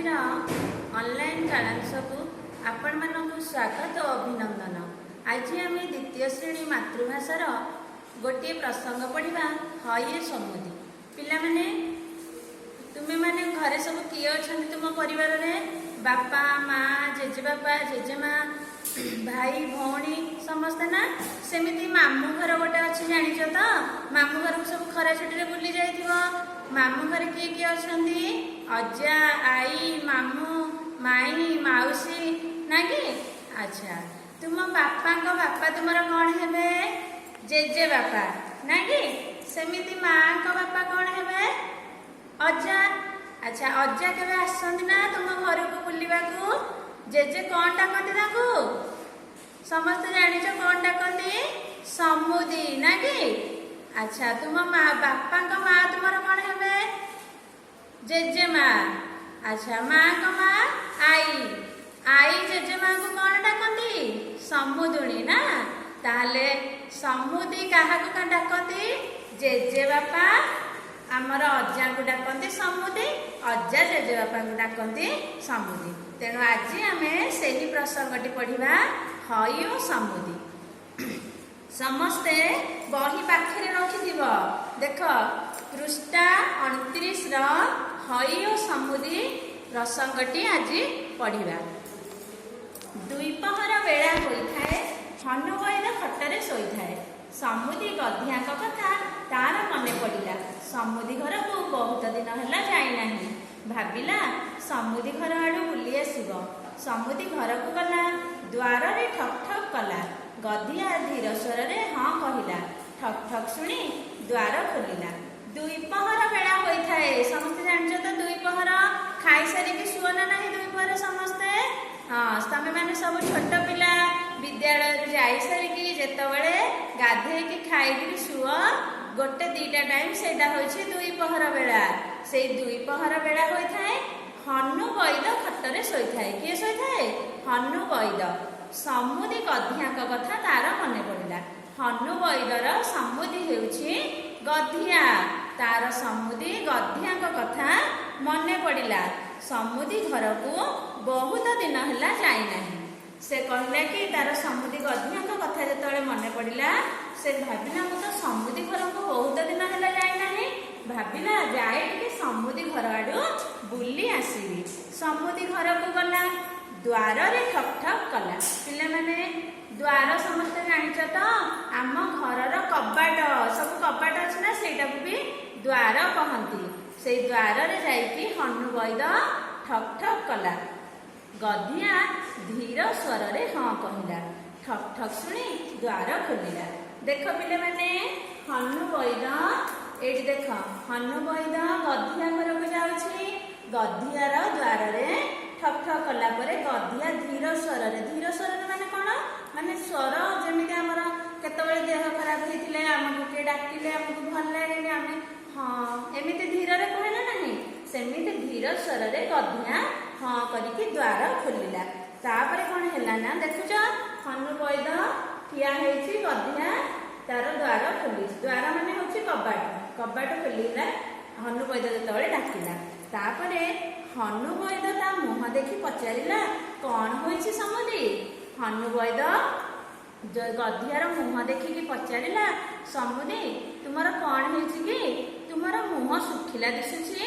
ଆଜିର ଅନଲାଇନ୍ କାଳାଂଶକୁ ଆପଣମାନଙ୍କୁ ସ୍ୱାଗତ ଓ ଅଭିନନ୍ଦନ। ଆଜି ଆମେ ଦ୍ୱିତୀୟ ଶ୍ରେଣୀ ମାତୃଭାଷାର ଗୋଟିଏ ପ୍ରସଙ୍ଗ ପଢ଼ିବା, ହଇଏ ସମୁଦି। ପିଲାମାନେ, ତୁମେମାନେ ଘରେ ସବୁ କିଏ ଅଛନ୍ତି? ତୁମ ପରିବାରରେ ବାପା, ମା, ଜେଜେବାପା, ଜେଜେମା, ଭାଇ, ଭଉଣୀ ସମସ୍ତେ ନା? ସେମିତି ମାମୁଁ ଘର ଗୋଟେ ଅଛି, ଜାଣିଛ ତ? ମାମୁଁ ଘରକୁ ସବୁ ଖରା ଛୁଟିରେ ବୁଲି ଯାଇଥିବ। ମାମୁଁ ଘରେ କିଏ କିଏ ଅଛନ୍ତି? ଅଜା, ଆଈ, ମାମୁଁ, ମାଇଁ, ମାଉସୀ, ନା କି? ଆଚ୍ଛା, ତୁମ ବାପାଙ୍କ ବାପା ତୁମର କ'ଣ ହେବେ? ଜେଜେ ବାପା, ନା କି? ସେମିତି ମାଙ୍କ ବାପା କ'ଣ ହେବେ? ଅଜା। ଆଚ୍ଛା, ଅଜା କେବେ ଆସନ୍ତି ନା ତୁମ ଘରକୁ ବୁଲିବାକୁ? ଜେଜେ କ'ଣ ଡାକନ୍ତି ତାଙ୍କୁ? ସମସ୍ତେ ଜାଣିଛ କ'ଣ ଡାକନ୍ତି? ସମୁଦି, ନା କି? ଆଚ୍ଛା, ତୁମ ମା ବାପାଙ୍କ ମା ତୁମର କ'ଣ ହେବେ? ଜେଜେମା। ଆଚ୍ଛା, ମାଙ୍କ ମା ଆଈ। ଆଈ ଜେଜେମାଙ୍କୁ କ'ଣ ଡାକନ୍ତି? ସମୁଦୁଣୀ, ନା? ତାହେଲେ ସମୁଦି କାହାକୁ କଣ ଡାକନ୍ତି? ଜେଜେ ବାପା ଆମର ଅଜାଙ୍କୁ ଡାକନ୍ତି ସମୁଦି, ଅଜା ଜେଜେବାପାଙ୍କୁ ଡାକନ୍ତି ସମୁଦି। ତେଣୁ ଆଜି ଆମେ ସେହି ପ୍ରସଙ୍ଗଟି ପଢିବା, ହଇ ଓ ସମୁଦି। ସମସ୍ତେ ବହି ପାଖରେ ରଖିଥିବ। ଦେଖ, ପୃଷ୍ଠା 29ର ହଇ ଓ ସମୁଦି ପ୍ରସଙ୍ଗଟି ଆଜି ପଢିବା। ଦ୍ୱିପହର ବେଳା ହୋଇଥାଏ। ହନୁ ବୈଦ ଖଟରେ ଶୋଇଥାଏ। ସମୁଦି ଗଧିଆଙ୍କ କଥା ତାର ମନେ ପଡ଼ିଲା। ସମୁଦି ଘରକୁ ବହୁତ ଦିନ ହେଲା ଯାଇନାହିଁ। ଭାବିଲା, ସମୁଦି ଘର ଆଡୁ ବୁଲି ଆସିବ। ସମୁଦି ଘରକୁ ଗଲା। ଦ୍ୱାରରେ ଠକ୍ ଠକ୍ କଲା। ଗଧିଆ ଧୀର ସ୍ୱରରେ ହଁ କହିଲା। ଠକ୍ ଠକ୍ ଶୁଣି ଦ୍ୱାର ଖୋଲିଲା। ଦ୍ୱିପହର ବେଳା ହୋଇଥାଏ। ସମସ୍ତେ ଜାଣିଛ ତ ଦ୍ୱିପହର? ଖାଇସାରିକି ଶୁଅ ନା ନାହିଁ ଦ୍ୱିପହର ସମସ୍ତେ? ହଁ, ତମେ ମାନେ ସବୁ ଛୋଟ ପିଲା, ବିଦ୍ୟାଳୟରୁ ଯାଇସାରିକି ଯେତେବେଳେ ଗାଧେଇକି ଖାଇକିରି ଶୁଅ ଗୋଟେ ଦିଟା ଟାଇମ, ସେଇଟା ହଉଛି ଦ୍ୱିପହର ବେଳା। ସେଇ ଦ୍ୱିପହର ବେଳା ହୋଇଥାଏ। ହନୁ ବୈଦ ଖଟରେ ଶୋଇଥାଏ। କିଏ ଶୋଇଥାଏ? ହନୁ ବୈଦ। ସମୁଦି ଗଧିଆଙ୍କ କଥା ତାର ମନେ ପଡ଼ିଲା। ହନୁ ବୈଦର ସମୁଦି ହେଉଛି ଗଧିଆ। ତାର ସମୁଦି ଗଧିଆଙ୍କ କଥା ମନେ ପଡ଼ିଲା। ସମୁଦି ଘରକୁ ବହୁତ ଦିନ ହେଲା ଯାଇନାହିଁ। ସେ କହିଲା କି ତାର ସମୁଦି ଗଧିଆଙ୍କ କଥା ଯେତେବେଳେ ମନେ ପଡ଼ିଲା, ସେ ଭାବିଲା, ମୁଁ ତ ସମୁଦି ଘରକୁ ବହୁତ ଦିନ ହେଲା ଯାଇନାହିଁ। ଭାବିଲା, ଯାଏ ଟିକେ ସମୁଦି ଘର ଆଡୁ ବୁଲି ଆସିବି। ସମୁଦି ଘରକୁ ଗଲା। ଦ୍ୱାରରେ ଠକ୍ ଠକ୍ କଲା। ପିଲାମାନେ, ଦ୍ୱାର ସମସ୍ତେ ଜାଣିଛ ତ? ଆମ ଘରର କବାଟ, ସବୁ କବାଟ ଅଛି ନା, ସେଇଟାକୁ ବି ଦ୍ୱାର କହନ୍ତି। ସେଇ ଦ୍ୱାରରେ ଯାଇକି ହନୁ ବୈଦ ଠକ୍ ଠକ୍ କଲା। ଗଧିଆ ଧୀର ସ୍ୱରରେ ହଁ କହିଲା। ଠକ୍ ଠକ୍ ଶୁଣି ଦ୍ୱାର ଖୋଲିଲା। ଦେଖ ପିଲାମାନେ, ହନୁ ବୈଦ ଏଇଠି ଦେଖ, ହନୁ ବୈଦ ଗଧିଆ ଘରକୁ ଯାଉଛି। ଗଧିଆର ଦ୍ୱାରରେ ଠକ୍ ଠକ୍ କଲା ପରେ ଗଧିଆ ଧୀର ସ୍ୱରରେ, ଧୀର ସ୍ୱରରେ ମାନେ କଣ? ମାନେ ସ୍ୱର ଯେମିତି ଆମର କେତେବେଳେ ଦେହ ଖରାପ ହେଇଥିଲେ ଆମକୁ କିଏ ଡାକିଲେ ଆମକୁ ଭଲ ଲାଗେନି, ଆମେ ହଁ ଏମିତି ଧୀରରେ କୁହେ ନା ନାହିଁ? ସେମିତି ଧୀର ସ୍ୱରରେ ଗଧିଆ ହଁ କରିକି ଦ୍ୱାର ଖୋଲିଲା। ତାପରେ କଣ ହେଲା ନା, ଦେଖୁଛ, ହନୁ ବୈଦ ଠିଆ ହେଇଛି, ଗଧିଆ ତାର ଦ୍ୱାର ଖୋଲିଛି। ଦ୍ୱାର ମାନେ ହଉଛି କବାଟ। କବାଟ ଖୋଲିଲା ହନୁ ବୈଦ ଯେତେବେଳେ ଡାକିଲା। ତାପରେ ହନୁ ବୈଦ ତା ମୁହଁ ଦେଖି ପଚାରିଲା, କଣ ହୋଇଛି ସମୁଦି? ହନୁ ବୈଦ ଗଧିଆର ମୁହଁ ଦେଖିକି ପଚାରିଲା, ସମୁଦି, ତୁମର କଣ ହେଇଛି କି? ତୁମର ମୁହଁ ଶୁଖିଲା ଦିଶୁଛି।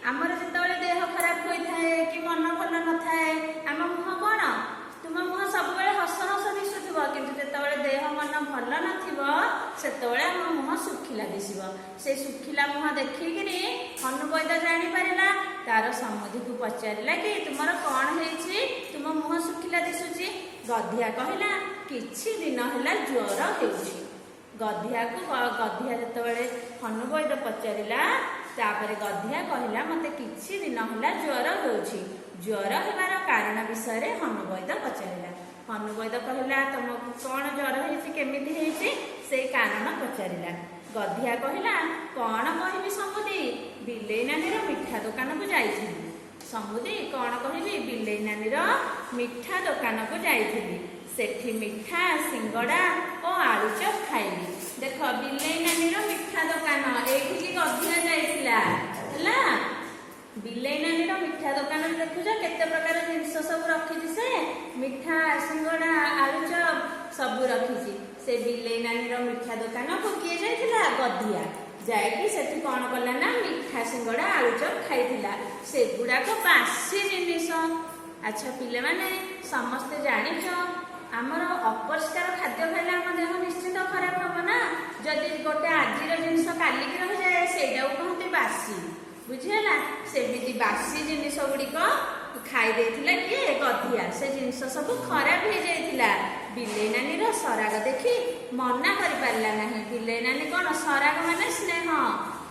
ଆମର ଯେତେବେଳେ ଦେହ ଖରାପ ହୋଇଥାଏ କି ମନ ଭଲ ନଥାଏ, ଆମ ମୁହଁ କଣ? ତୁମ ମୁହଁ ସବୁବେଳେ ହସ ହସ ଦିଶୁଥିବ, କିନ୍ତୁ ଯେତେବେଳେ ଦେହ ମନ ଭଲ ନଥିବ, ସେତେବେଳେ ଆମ ମୁହଁ ଶୁଖିଲା ଦିଶିବ। ସେ ଶୁଖିଲା ମୁହଁ ଦେଖିକିରି ହନୁ ବୈଦ ଜାଣିପାରିଲା। ତାର ସମୁଦିକୁ ପଚାରିଲା କି ତୁମର କଣ ହେଇଛି? ତୁମ ମୁହଁ ଶୁଖିଲା ଦିଶୁଛି। ଗଧିଆ କହିଲା, କିଛି ଦିନ ହେଲା ଜ୍ୱର ହେଉଛି। ଗଧିଆକୁ ଗଧିଆ ଯେତେବେଳେ ହନୁ ବୈଦ ପଚାରିଲା, ତାପରେ ଗଧିଆ କହିଲା, ମତେ କିଛି ଦିନ ହେଲା ଜ୍ୱର ହେଉଛି। ଜ୍ୱର ହେବାର କାରଣ ବିଷୟରେ ହନୁ ବୈଦ ପଚାରିଲା। ହନୁ ବୈଦ କହିଲା, ତମକୁ କଣ ଜ୍ୱର ହେଇଛି, କେମିତି ହେଇଛି, ସେଇ କାରଣ ପଚାରିଲା। ଗଧିଆ କହିଲା, କଣ କହିବି ସମୁଦି, ବିଲେଇ ନାନୀର ମିଠା ଦୋକାନକୁ ଯାଇଥିଲି। ସମୁଦି, କଣ କହିବି, ବିଲେଇ ନାନୀର ମିଠା ଦୋକାନକୁ ଯାଇଥିଲି। ସେଠି ମିଠା, ସିଙ୍ଗଡ଼ା ଓ ଆଳୁଚପ ଖାଇଲି। ଦେଖ, ବିଲେଇ ନାନୀର ମିଠା ଦୋକାନ, ଏଇଠିକି ଗଧିଆ ଯାଇଥିଲା। ହେଲା, ବିଲେଇ ନାନୀର ମିଠା ଦୋକାନରେ ଦେଖୁଛ ସବୁ ରଖିଛି। ସେ ବିଲେଇ ନାନୀର ମିଠା ଦୋକାନକୁ କିଏ ଯାଇଥିଲା? ଗଧିଆ ଯାଇକି ସେଠି କଣ କଲା ନା ମିଠା ସିଙ୍ଗଡ଼ା, ଆଳୁଚପ ଖାଇଥିଲା। ସେଗୁଡାକ ବାସି ଜିନିଷ। ଆଚ୍ଛା ପିଲାମାନେ, ସମସ୍ତେ ଜାଣିଛ, ଆମର ଅପରିଷ୍କାର ଖାଦ୍ୟ ଖାଇଲେ ଆମ ଦେହ ନିଶ୍ଚିତ ଖରାପ ହବ ନା? ଯଦି ଗୋଟେ ଆଜିର ଜିନିଷ କାଲିକି ରହିଯାଏ, ସେଇଟାକୁ କହନ୍ତି ବାସି। ବୁଝିହେଲା? ସେମିତି ବାସି ଜିନିଷ ଗୁଡ଼ିକ ଖାଇ ଦେଇଥିଲା କିଏ? ଗଧିଆ। ସେ ଜିନିଷ ସବୁ ଖରାପ ହେଇଯାଇଥିଲା। ବିଲେଇ ନାନୀର ସରାଗ ଦେଖି ମନା କରିପାରିଲା ନାହିଁ। ବିଲେଇ ନାନୀ କଣ? ସରାଗ ମାନେ ସ୍ନେହ।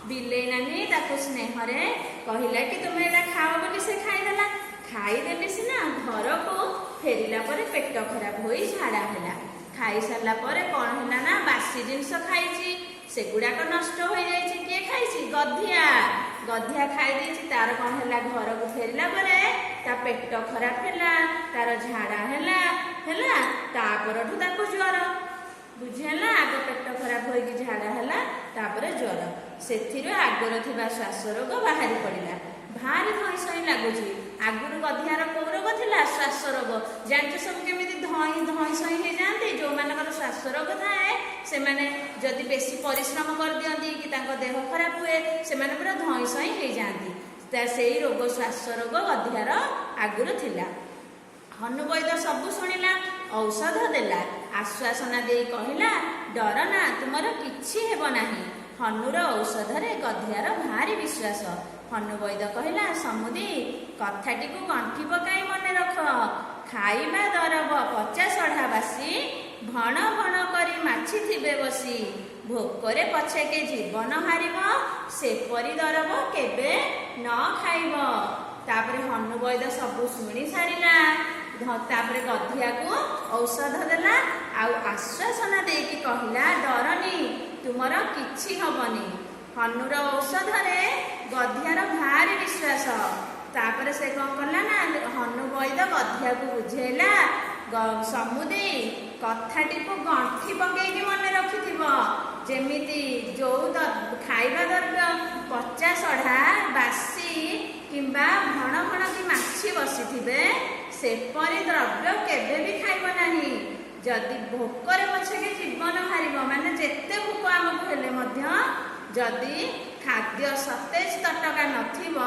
ବିଲେଇ ନାନୀ ତାକୁ ସ୍ନେହରେ କହିଲା କି ତୁମେ ଏଇଟା ଖାଅ ବୋଲି। ସେ ଖାଇଦେଲା। ଖାଇଦେଲେ ସିନା, ଘରକୁ ଫେରିଲା ପରେ ପେଟ ଖରାପ ହୋଇ ଝାଡ଼ା ହେଲା। ଖାଇସାରିଲା ପରେ କଣ ହେଲା ନା ବାସି ଜିନିଷ ଖାଇଛି, ସେଗୁଡାକ ନଷ୍ଟ ହୋଇଯାଇଛି। କିଏ ଖାଇଛି? ଗଧିଆ। ଗଧିଆ ଖାଇ ଦେଇଛି। ତାର କଣ ହେଲା? ଘରକୁ ଫେରିଲା ପରେ ତା ପେଟ ଖରାପ ହେଲା, ତାର ଝାଡ଼ା ହେଲା। ହେଲା ତାପରଠୁ ତାକୁ ଜ୍ୱର। ବୁଝିହେଲା? ଆଗ ପେଟ ଖରାପ ହୋଇକି ଝାଡ଼ା ହେଲା, ତାପରେ ଜ୍ୱର। ସେଥିରୁ ଆଗରୁ ଥିବା ଶ୍ୱାସ ରୋଗ ବାହାରି ପଡ଼ିଲା। ଭାରି ଧଇଁ ସଇଁ ଲାଗୁଛି। ଆଗରୁ ଗଧିଆର କୋଉ ରୋଗ ଥିଲା? ଶ୍ୱାସ ରୋଗ। ଜାଣିଛ ସବୁ କେମିତି ଧଇଁ ଧଇଁ ସଇଁ ହେଇଯାଆନ୍ତି? ଯୋଉମାନଙ୍କର ଶ୍ୱାସ ରୋଗ ଥାଏ, ସେମାନେ ଯଦି ବେଶୀ ପରିଶ୍ରମ କରିଦିଅନ୍ତି କି ତାଙ୍କ ଦେହ ଖରାପ ହୁଏ, ସେମାନେ ପୁରା ଧଇଁ ସଇଁ ହେଇଯାଆନ୍ତି। ତା ସେଇ ରୋଗ, ଶ୍ୱାସ ରୋଗ ଗଧିଆର ଆଗରୁ ଥିଲା। ହନୁ ବୈଦ ସବୁ ଶୁଣିଲା, ଔଷଧ ଦେଲା, ଆଶ୍ୱାସନା ଦେଇ କହିଲା, ଡର ନା, ତୁମର କିଛି ହେବ ନାହିଁ। ହନୁର ଔଷଧରେ ଗଧିଆର ଭାରି ବିଶ୍ୱାସ। ହନୁ ବୈଦ କହିଲା, ସମୁଦି, କଥାଟିକୁ ଗଣ୍ଠି ପକାଇ ମନେ ରଖ। ଖାଇବା ଦରବ ପଚା ସଢ଼ା ବାସି, ଭଣ ଭଣ କରି ମାଛି ଥିବେ ବସି, ଭୋକରେ ପଛେକେ ଜୀବନ ହାରିବ, ସେପରି ଦରବ କେବେ ନ ଖାଇବ। ତାପରେ ହନୁ ବୈଦ ସବୁ ଶୁଣି ସାରିଲା। ତାପରେ ଗଧିଆକୁ ଔଷଧ ଦେଲା ଆଉ ଆଶ୍ୱାସନା ଦେଇକି କହିଲା, ଡରନି, ତୁମର କିଛି ହବନି। ହନୁର ଔଷଧରେ ଗଧିଆର ଭାରି ବିଶ୍ୱାସ। ତାପରେ ସେ କଣ କଲା ନା ହନୁ ବୈଦ ଗଧିଆକୁ ବୁଝେଇଲା, ସମୁଦି, କଥାଟିକୁ ଗଣ୍ଠି ପକେଇକି ମନେ ରଖିଥିବ। ଯେମିତି ଯୋଉ ଖାଇବା ଦ୍ରବ୍ୟ ପଚା ସଢ଼ା, ବାସି କିମ୍ବା ଭଣ ଭଣ କି ମାଛି ବସିଥିବେ, ସେପରି ଦ୍ରବ୍ୟ କେବେ ବି ଖାଇବ ନାହିଁ। ଯଦି ଭୋକରେ ପଛକେ ଜୀବନ ହାରିବ, ମାନେ ଯେତେ ଭୋକ ଆମକୁ ହେଲେ ମଧ୍ୟ ଯଦି ଖାଦ୍ୟ ସତେଜ ତଟକା ନଥିବ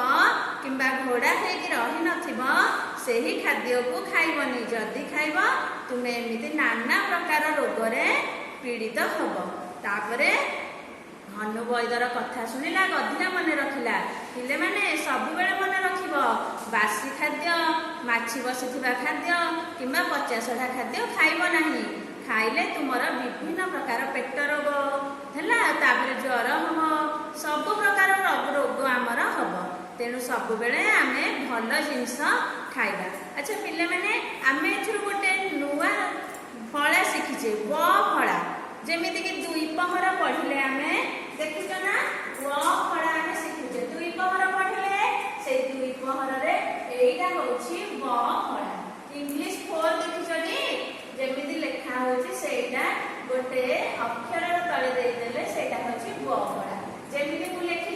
କିମ୍ବା ଘୋଡ଼ା ହେଇକି ରହିନଥିବ, ସେହି ଖାଦ୍ୟକୁ ଖାଇବନି। ଯଦି ଖାଇବ, ତୁମେ ଏମିତି ନାନା ପ୍ରକାର ରୋଗରେ ପୀଡ଼ିତ ହବ। ତାପରେ ହନୁ ବୈଦର କଥା ଶୁଣିଲା ଗଧିଆ, ମନେ ରଖିଲା। ପିଲାମାନେ, ସବୁବେଳେ ମନେ ରଖିବ, ବାସି ଖାଦ୍ୟ, ମାଛି ବସିଥିବା ଖାଦ୍ୟ କିମ୍ବା ପଚାସଢ଼ା ଖାଦ୍ୟ ଖାଇବ ନାହିଁ। ଖାଇଲେ ତୁମର ବିଭିନ୍ନ ପ୍ରକାର ପେଟ ରୋଗ ହେଲା, ତାପରେ ଜ୍ୱର ହବ, ସବୁ ପ୍ରକାର ରୋଗ ଆମର ହବ। ତେଣୁ ସବୁବେଳେ ଆମେ ଭଲ ଜିନିଷ ଖାଇବା। ଆଚ୍ଛା ପିଲାମାନେ, ଆମେ ଏଥିରୁ ଗୋଟେ ନୂଆ ଫଳା ଶିଖିଛେ, ବ ଫଳା। ଯେମିତିକି ଦୁଇ ପହର ପଢିଲେ ଆମେ, ଦେଖୁଛ ନା, ବ ଫଳା ଆମେ ଶିଖୁଛେ। ଦୁଇ ପହର ପଢିଲେ, ସେଇ ଦୁଇ ପହରରେ ଏଇଟା ହଉଛି ବ ଫଳା। ଇଂଲିଶ ଫୋର ଦେଖିଛଟି? ଯେମିତି ଲେଖା ହଉଛି, ସେଇଟା ଗୋଟେ ଅକ୍ଷରର ତଳେ ଦେଇଦେଲେ ସେଇଟା ହଉଛି ବ ଫଳା। ଯେମିତି ମୁଁ ଲେଖିଲି